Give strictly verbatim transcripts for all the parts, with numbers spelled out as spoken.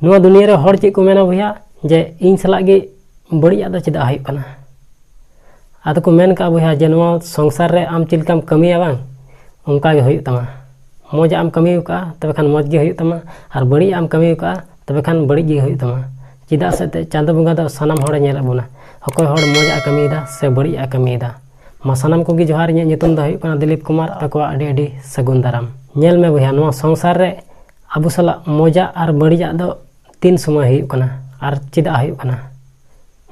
ᱱᱚᱣᱟ ᱫᱩᱱᱤᱭᱟᱹ ᱨᱮ ᱦᱚᱲ ᱪᱮᱫ ᱠᱚ ᱢᱮᱱᱟ ᱵᱚᱭᱦᱟ, ᱡᱮ ᱤᱧ ᱥᱟᱞᱟᱜ ᱜᱮ ᱵᱟᱹᱲᱤᱡᱟᱜ ᱫᱚ ᱪᱮᱫᱟᱜ ᱦᱩᱭᱩᱜ ᱠᱟᱱᱟ? ᱟᱫᱚ ᱠᱚ ᱢᱮᱱ ᱠᱟᱜᱼᱟ ᱵᱚᱭᱦᱟ, ᱡᱮ ᱱᱚᱣᱟ ᱥᱚᱝᱥᱟᱨ ᱨᱮ ᱟᱢ ᱪᱮᱫ ᱞᱮᱠᱟᱢ ᱠᱟᱹᱢᱤᱭᱟ ᱵᱟᱝ, ᱚᱱᱠᱟ ᱜᱮ ᱦᱩᱭᱩᱜ ᱛᱟᱢᱟ᱾ ᱢᱚᱡᱟᱜ ᱮᱢ ᱠᱟᱹᱢᱤ ᱟᱠᱟᱫᱼᱟ, ᱛᱚᱵᱮ ᱠᱷᱟᱱ ᱢᱚᱡᱽ ᱜᱮ ᱦᱩᱭᱩᱜ ᱛᱟᱢᱟ, ᱟᱨ ᱵᱟᱹᱲᱤᱡᱟᱜ ᱮᱢ ᱠᱟᱹᱢᱤ ᱟᱠᱟᱫᱼᱟ, ᱛᱚᱵᱮ ᱠᱷᱟᱱ ᱵᱟᱹᱲᱤᱡ ᱜᱮ ᱦᱩᱭᱩᱜ ᱛᱟᱢᱟ᱾ ᱪᱮᱫᱟᱜ ᱥᱮ ᱮᱱᱛᱮᱫ ᱪᱟᱸᱫᱚ ᱵᱚᱸᱜᱟ ᱫᱚ ᱥᱟᱱᱟᱢ ᱦᱚᱲᱮ ᱧᱮᱞᱮᱫ ᱵᱚᱱᱟ, ᱚᱠᱚᱭ ᱦᱚᱲ ᱢᱚᱡᱟᱜ ᱮ ᱠᱟᱹᱢᱤᱭᱮᱫᱟ ᱥᱮ ᱵᱟᱹᱲᱤᱡᱟᱜ ᱮ ᱠᱟᱹᱢᱤᱭᱮᱫᱟ᱾ ᱢᱟ ᱥᱟᱱᱟᱢ ᱠᱚᱜᱮ ᱡᱚᱦᱟᱨ, ᱤᱧᱟᱹᱜ ᱧᱩᱛᱩᱢ ᱫᱚ ᱦᱩᱭᱩᱜ ᱠᱟᱱᱟ ᱫᱤᱞᱤᱯ ᱠᱩᱢᱟᱨ, ᱟᱠᱚᱣᱟᱜ ᱟᱹᱰᱤ ᱟᱹᱰᱤ ᱥᱟᱹᱜᱩᱱ ᱫᱟᱨᱟᱢ᱾ ᱧᱮᱞ ᱢᱮ ᱵᱚᱭᱦᱟ, ᱱᱚᱣᱟ ᱥᱚᱝᱥᱟᱨ ᱨᱮ ᱟᱵᱚ ᱥᱟᱞᱟᱜ ᱢᱚᱡᱟᱜ ᱟᱨ ᱵᱟᱹᱲᱤᱡᱟᱜ ᱫᱚ ᱛᱤᱱ ᱥᱚᱢᱚᱭ ᱦᱩᱭᱩᱜ ᱠᱟᱱᱟ ᱟᱨ ᱪᱮᱫᱟᱜ ᱦᱩᱭᱩᱜ ᱠᱟᱱᱟ?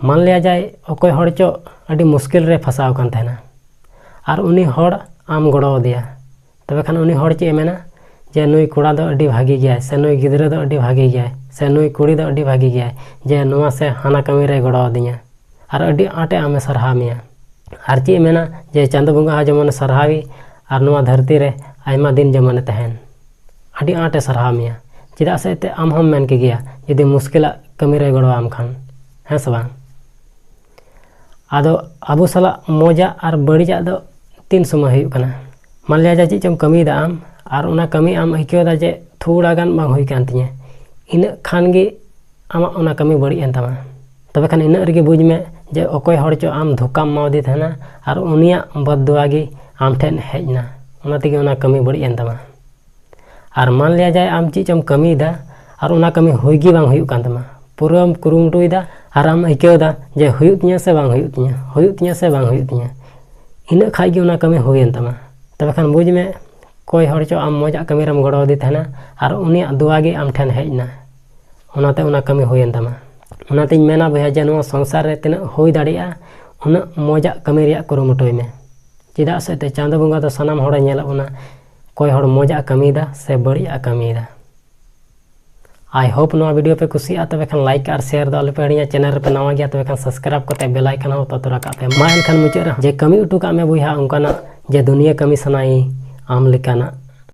ᱢᱟᱱ ᱞᱤᱭᱟ ᱡᱟᱭ, ᱚᱠᱚᱭ ᱦᱚᱲ ᱪᱚ ᱟᱹᱰᱤ ᱢᱩᱥᱠᱤᱞ ᱨᱮ ᱯᱷᱟᱸᱥᱟᱣ ᱟᱠᱟᱱ ᱛᱟᱦᱮᱱᱟ, ᱟᱨ ᱩᱱᱤ ᱦᱚᱲ ᱟᱢ ᱜᱚᱲᱚ ᱟᱫᱮᱭᱟ, ᱛᱚᱵᱮ ᱠᱷᱟᱱ ᱩᱱᱤ ᱦᱚᱲ ᱪᱮᱫ ᱮ ᱢᱮᱱᱟ? ᱡᱮ ᱱᱩᱭ ᱠᱚᱲᱟ ᱫᱚ ᱟᱹᱰᱤ ᱵᱷᱟᱜᱮ ᱜᱮᱭᱟᱭ, ᱥᱮ ᱱᱩᱭ ᱜᱤᱫᱽᱨᱟᱹ ᱫᱚ ᱟᱹᱰᱤ ᱵᱷᱟᱜᱮ ᱜᱮᱭᱟᱭ, ᱥᱮ ᱱᱩᱭ ᱠᱩᱲᱤ ᱫᱚ ᱟᱹᱰᱤ ᱵᱷᱟᱜᱮ ᱜᱮᱭᱟᱭ, ᱡᱮ ᱱᱚᱣᱟ ᱥᱮ ᱦᱟᱱᱟ ᱠᱟᱹᱢᱤ ᱨᱮ ᱜᱚᱲᱚ ᱟᱹᱫᱤᱧᱟ, ᱟᱨ ᱟᱹᱰᱤ ᱟᱸᱴᱮ ᱟᱢᱮ ᱥᱟᱨᱦᱟᱣ ᱢᱮᱭᱟ᱾ ᱟᱨ ᱪᱮᱫ ᱮ ᱢᱮᱱᱟ? ᱡᱮ ᱪᱟᱸᱫᱚ ᱵᱚᱸᱜᱟ ᱦᱚᱸ ᱡᱮᱢᱚᱱᱮ ᱥᱟᱨᱦᱟᱣᱤ ᱟᱨ ᱱᱚᱣᱟ ᱫᱷᱟᱹᱨᱛᱤ ᱨᱮ ᱟᱭᱢᱟ ᱫᱤᱱ ᱡᱮᱢᱚᱱᱮ ᱛᱟᱦᱮᱱ, ᱟᱹᱰᱤ ᱟᱸᱴᱮ ᱥᱟᱨᱦᱟᱣ ᱢᱮᱭᱟ᱾ ᱪᱮᱫᱟᱜ ᱥᱮ ᱮᱱᱛᱮᱫ ᱟᱢ ᱦᱚᱸᱢ ᱢᱮᱱ ᱠᱮᱜᱮᱭᱟ, ᱡᱩᱫᱤ ᱢᱩᱥᱠᱤᱞᱟᱜ ᱠᱟᱹᱢᱤ ᱨᱮ ᱜᱚᱲᱚᱣᱟᱢ ᱠᱷᱟᱱ, ᱦᱮᱸ ᱥᱮ ᱵᱟᱝ? ᱟᱫᱚ ᱟᱵᱚ ᱥᱟᱞᱟᱜ ᱢᱚᱡᱟᱜ ᱟᱨ ᱵᱟᱹᱲᱤᱡᱟᱜ ᱫᱚ ᱛᱤᱱ ᱥᱚᱢᱚᱭ ᱦᱩᱭᱩᱜ ᱠᱟᱱᱟ? ᱢᱟᱱ ᱞᱤᱭᱟ ᱡᱟᱭ, ᱪᱮᱫ ᱪᱚᱢ ᱠᱟᱹᱢᱤᱭᱮᱫᱟ ᱟᱢ, ᱟᱨ ᱚᱱᱟ ᱠᱟᱹᱢᱤ ᱟᱢ ᱟᱹᱭᱠᱟᱹᱣ ᱮᱫᱟ ᱡᱮ ᱛᱷᱚᱲᱟ ᱜᱟᱱ ᱵᱟᱝ ᱦᱩᱭ ᱠᱟᱱ ᱛᱤᱧᱟᱹ, ᱤᱱᱟᱹᱜ ᱠᱷᱟᱱ ᱜᱮ ᱟᱢᱟᱜ ᱚᱱᱟ ᱠᱟᱹᱢᱤ ᱵᱟᱹᱲᱤᱡ ᱮᱱ ᱛᱟᱢᱟ᱾ ᱛᱚᱵᱮ ᱠᱷᱟᱱ ᱤᱱᱟᱹᱜ ᱨᱮᱜᱮ ᱵᱩᱡᱽ ᱢᱮ ᱡᱮ ᱚᱠᱚᱭ ᱦᱚᱲ ᱪᱚ ᱟᱢ ᱫᱷᱳᱠᱟᱢ ᱮᱢᱟᱣᱟᱫᱮ ᱛᱟᱦᱮᱱᱟ, ᱟᱨ ᱩᱱᱤᱭᱟᱜ ᱵᱚᱫ ᱫᱩᱣᱟ ᱜᱮ ᱟᱢ ᱴᱷᱮᱱ ᱦᱮᱡ ᱮᱱᱟ, ᱚᱱᱟ ᱛᱮᱜᱮ ᱚᱱᱟ ᱠᱟᱹᱢᱤ ᱵᱟᱹᱲᱤᱡ ᱮᱱ ᱛᱟᱢᱟ᱾ ᱟᱨ ᱢᱟᱱ ᱞᱤᱭᱟ ᱡᱟᱭ, ᱟᱢ ᱪᱮᱫ ᱪᱚᱢ ᱠᱟᱹᱢᱤᱭᱮᱫᱟ ᱟᱨ ᱚᱱᱟ ᱠᱟᱹᱢᱤ ᱦᱩᱭ ᱜᱮ ᱵᱟᱝ ᱦᱩᱭᱩᱜ ᱠᱟᱱ ᱛᱟᱢᱟ, ᱯᱩᱨᱟᱹᱢ ᱠᱩᱨᱩᱢᱩᱴᱩᱭᱮᱫᱟ ᱟᱨ ᱟᱢ ᱟᱹᱭᱠᱟᱹᱣ ᱮᱫᱟ ᱡᱮ ᱦᱩᱭᱩᱜ ᱛᱤᱧᱟᱹ ᱥᱮ ᱵᱟᱝ ᱦᱩᱭᱩᱜ ᱛᱤᱧᱟᱹ, ᱦᱩᱭᱩᱜ ᱛᱤᱧᱟᱹ ᱥᱮ ᱵᱟᱝ ᱦᱩᱭᱩᱜ ᱛᱤᱧᱟᱹ, ᱤᱱᱟᱹᱜ ᱠᱷᱟᱡ ᱜᱮ ᱚᱱᱟ ᱠᱟᱹᱢᱤ ᱦᱩᱭᱮᱱ ᱛᱟᱢᱟ᱾ ᱛᱚᱵᱮ ᱠᱷᱟᱱ ᱵᱩᱡᱽ ᱢᱮ, ᱚᱠᱚᱭ ᱦᱚᱲ ᱪᱚ ᱟᱢ ᱢᱚᱡᱟᱜ ᱠᱟᱹᱢᱤ ᱨᱮᱢ ᱜᱚᱲᱚ ᱟᱫᱮ ᱛᱟᱦᱮᱱᱟ ᱟᱨ ᱩᱱᱤᱭᱟᱜ ᱫᱩᱣᱟ ᱜᱮ ᱟᱢ ᱴᱷᱮᱱ ᱦᱮᱡ ᱮᱱᱟ, ᱚᱱᱟᱛᱮ ᱚᱱᱟ ᱠᱟᱹᱢᱤ ᱦᱩᱭᱮᱱ ᱛᱟᱢᱟ᱾ ᱚᱱᱟᱛᱤᱧ ᱢᱮᱱᱟ ᱵᱚᱭᱦᱟ, ᱡᱮ ᱱᱚᱣᱟ ᱥᱚᱝᱥᱟᱨ ᱨᱮ ᱛᱤᱱᱟᱹᱜ ᱦᱩᱭ ᱫᱟᱲᱮᱭᱟᱜᱼᱟ, ᱩᱱᱟᱹᱜ ᱢᱚᱡᱟᱜ ᱠᱟᱹᱢᱤ ᱨᱮᱭᱟᱜ ᱠᱩᱨᱩᱢᱩᱴᱩᱭ ᱢᱮ᱾ ᱪᱮᱫᱟᱜ ᱥᱮ ᱮᱱᱛᱮ ᱪᱟᱸᱫᱚ ᱵᱚᱸᱜᱟ ᱫᱚ ᱥᱟᱱᱟᱢ ᱦᱚᱲᱮ ᱧᱮᱞᱮᱫ ᱵᱚᱱᱟ, ᱚᱠᱚᱭ ᱦᱚᱲ ᱢᱚᱡᱟᱜ ᱮ ᱠᱟᱹᱢᱤᱭᱮᱫᱟ ᱥᱮ ᱵᱟᱹᱲᱤᱡᱟᱜ ᱮ ᱠᱟᱹᱢᱤᱭᱮᱫᱟ᱾ I hope ᱱᱚᱣᱟ video ᱯᱮ ᱠᱩᱥᱤᱭᱟᱜᱼᱟ, ᱛᱚᱵᱮ ᱠᱷᱟᱱ like ᱟᱨ share ᱫᱚ ᱟᱞᱚ ᱯᱮ ᱦᱤᱲᱤᱧᱟ᱾ Channel ᱨᱮᱯᱮ ᱱᱟᱣᱟ ᱜᱮᱭᱟ, ᱛᱚᱵᱮ ᱠᱷᱟᱱ subscribe ᱠᱟᱛᱮ bell icon ᱦᱚᱸ ᱚᱛᱚ ᱛᱚᱨᱟ ᱠᱟᱜ ᱯᱮ᱾ ᱢᱟ ᱮᱱᱠᱷᱟᱱ ᱢᱩᱪᱟᱹᱫ ᱨᱮ ᱡᱮ ᱠᱟᱹᱢᱤ ᱦᱚᱴᱚ ᱠᱟᱜ ᱢᱮ ᱵᱚᱭᱦᱟ ᱚᱱᱠᱟᱱᱟᱜ ᱡᱮ ᱫᱩᱱᱤᱭᱟᱹ ᱠᱟᱹᱢᱤ ᱥᱟᱱᱟᱭᱮ ᱟᱢ ᱞᱮᱠᱟᱱᱟᱜ᱾